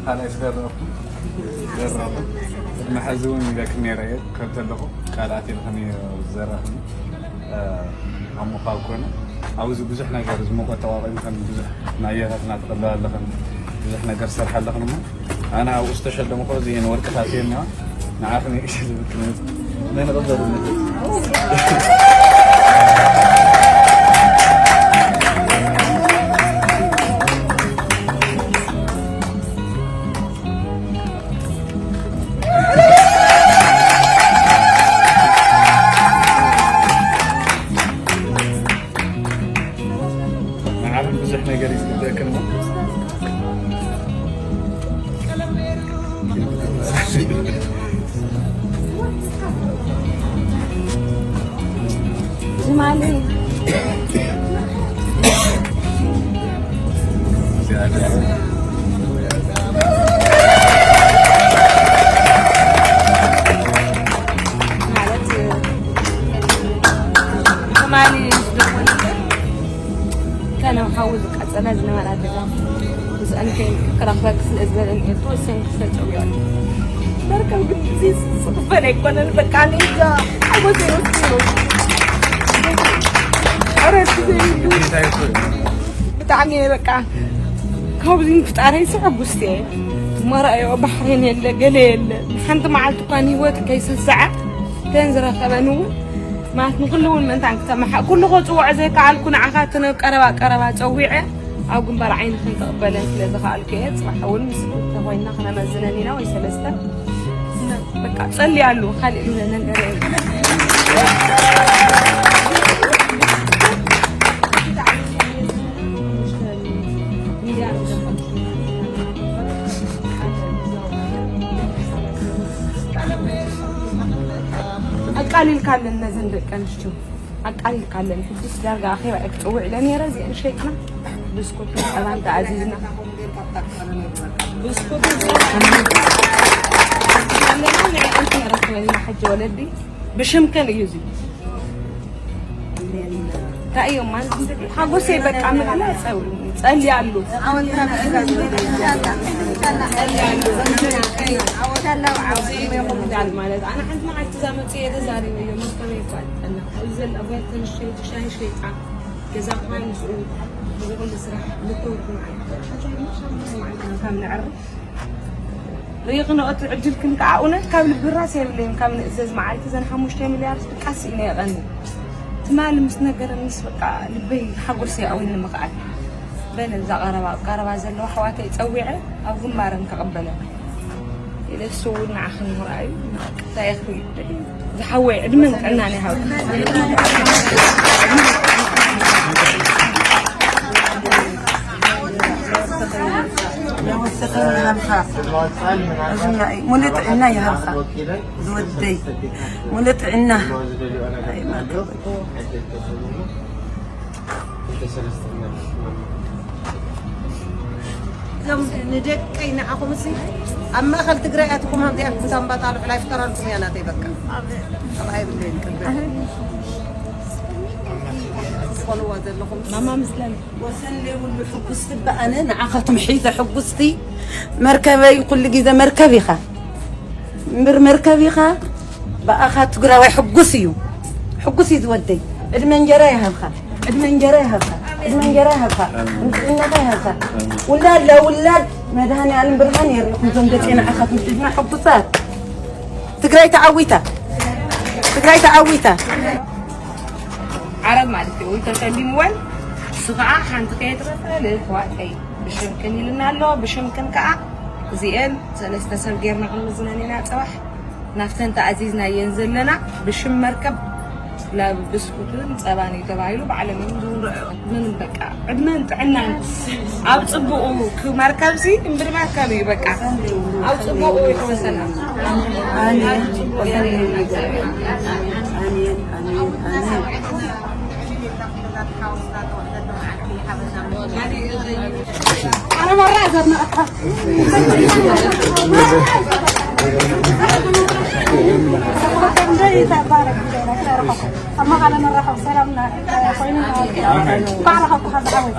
ካልኣይ ዝገረኹ፣ ገረኹ። ቅድሚ ሕዚ እውን ኢለክን ነይረ እየ፣ ከብቲ ኣለኹ። ካልኣት ኢልክን እዩ ዝዘረኽኒ። እ፣ ኣብ ምዃብ ኮነ። ኣብዚ ብዙሕ ነገር ዝመኮ ተዋቒምክን፣ ብዙሕ ናይ ኣያታትና ትቕበላ ኣለኽን፣ ብዙሕ ነገር ዝሰርሓ ኣለኽን እሞ፣ ኣነ ኣብኡ ዝተሸለምኩ እዚአን ወርቅታት እየን እኒዋ። ንዓኽን እዩ ዝብል ክመጽእ። ናይ ንቕበል ነቲ ንዓኽን ብዙሕ ነገር እዩ ዝግበአክን እሞ። ትማሊ ማለት ትማሊ ዝደወለለይ ከነ ሓዊ ዝቃጸላ ዝነበራ ገዛ ምስ ኣንተ ክረኽበክ ስለ ዝበለኒ እየ ተወሰንኩ ተጸዊዖ። መርከብ ግን እዚ ዝኽፈል ኣይኮነን። በቃ ኣነ እንጃ ሓጎሰይ ወሲኑ። ዕረፍቲ ዘይብሉ። ብጣዕሚ እየ በቃ ካብዚ ምፍጣረይ ሕጉስቲ እየ። መራዮ ባሕሬን የለ ገለ የለ። ሓንቲ መዓልቲ እኳ ንህይወት ከይሰስዐ ተን ዝረኸበን እውን ማለት ንኩሉ እውን ምእንታን ክሰምሓ ኩሉ ክፅውዖ ዘይከኣልኩ ንዓኻ እቲ ናብ ቀረባ ቀረባ ፀዊዐ ኣብ ግንባር ዓይኒ ክንተቕበለን ስለ ዝኸኣልኩ እየ። ፅባሕ እውን ምስ ክልተ ኮይና ክነመዝነን ኢና ወይ ሰለስተ። በቃ ጸልያሉ ካልእ ኢሉ ነገር የለን። ኣቃሊልካለን ነዘን ደቂ ኣንስትዮ ኣቃሊልካለን። ሕጂስ ዳርጋ ኣኼባ እየ ክጽውዕ ኢለን ነይረ። እዚአን ሸይጥና ብስኩትን ጸባን ተኣዚዝና። ብስኩት ኣለና ንዕእንቲ ነረክበልና ሕጂ ወለዲ ብሽምከን እዩ እዚ። እንታይ እዮም ማለት ሓጎሰይ በቃ ምግላጽ ጸልያሉ። ማለት ኣነ ሓንቲ መዓልቲ እዛ መፅእ እየ ተዛሪበዮ መርከበይ እኳ ኣይጠና ኣብዚ ዘላ ጓል ተንሸይጥ ሻሂ ሸይጣ ገዛ እኳ ምስኡ እዚ ኩሉ ስራሕ ልተወርኩ መዓልቲ ካብ ነዕርፍ ርኢኽንኦ እቲ ዕድልክን ከዓ እውነት ካብ ልቢ ራስ የብለይን። ካብ ንእዘዝ መዓልቲ ዘን ሓሙሽተ ሚልያርድ ድቃስ ኢነ የቐኒ ትማሊ ምስ ነገረንስ በቃ ልበይ ሓጎሰይ ኣዊኒ ምኽኣል በለ እዛ ቀረባ ኣብ ቀረባ ዘለዋ ኣሕዋተይ ፀዊዐ ኣብ ግንባረን ከቐበለን ኢለ እሱ እውን ንዓኽን ምርኣዩ እንታይ ክብል ዝሓወይ ዕድመን ጥዕናን ይሃብካ። ሙሉእ ጥዕና ይሃብካ ዝወደይ፣ ሙሉእ ጥዕና። እዞም ንደቀይ ንዓኹም ሲ ኣብ ማእኸል ትግራይ ኣትኩም ሃምዚኣ ኩንታምባታ ልዕላ ይፍጠረልኩም እያ ናተይ በቃ። ኣብ ኣይብለይን ቅድሚ ትኾንዋ ዘለኹም ማማ ምስለን ወሰን ዘይብሉ ሕጉስቲ እባ ኣነ ንዓኻትኩም ሒዘ ሕጉስቲ መርከበይ ኩሉ ግዜ መርከብ ኢኻ እምበር መርከብ ኢኻ። ብኣኻ ትግራዋይ ሕጉስ እዩ። ሕጉስ እዩ ዝወደይ። ዕድመ እንጀራ ይሃብካ። ዕድመ እንጀራ ይሃብካ። ዕድመ እንጀራ ይሃብካ። ጥዕናኻ ይሃብካ። ውላድ ለውላድ መድሃኒኣለም ብርሃን የርኢኹም። እዞም ደቂ ንዓኻትኩም ሒዝና ሕጉሳት። ትግራይ ተዓዊታ። ትግራይ ተዓዊታ። ዓረብ ማለት እዩ። ወይ ተሸሊምወን እሱ ከዓ ሓንቲ ከየትረፈ ልእልቲ ዋጠይ ብሽምክን ኢልና ኣሎ። ብሽምክን ከዓ እዚኤን ሰለስተ ሰብ ጌርና ክንምዝነን ኢና። ፅባሕ ናብተን ተኣዚዝናየን ዘለና ብሽም መርከብ ላብ ብስኩትን ፀባን እዩ ተባሂሉ። ባዕሎም እዮም ዝውንረኦ። ምንም በቃ ዕድመን ጥዕናን ኣብ ፅቡቁ መርከብሲ እምብር መርከብ እዩ። በቃ ኣብ ፅቡቁ ይሕወሰና። ኣሜን። ኣሜን። ኣሜን። ኣሜን። ኣነ መራ ዘርና ኣብ መቐለ ንራኸብ ሰላምና ኮይኑ ባዕልኻ ብካ ዝዓወት።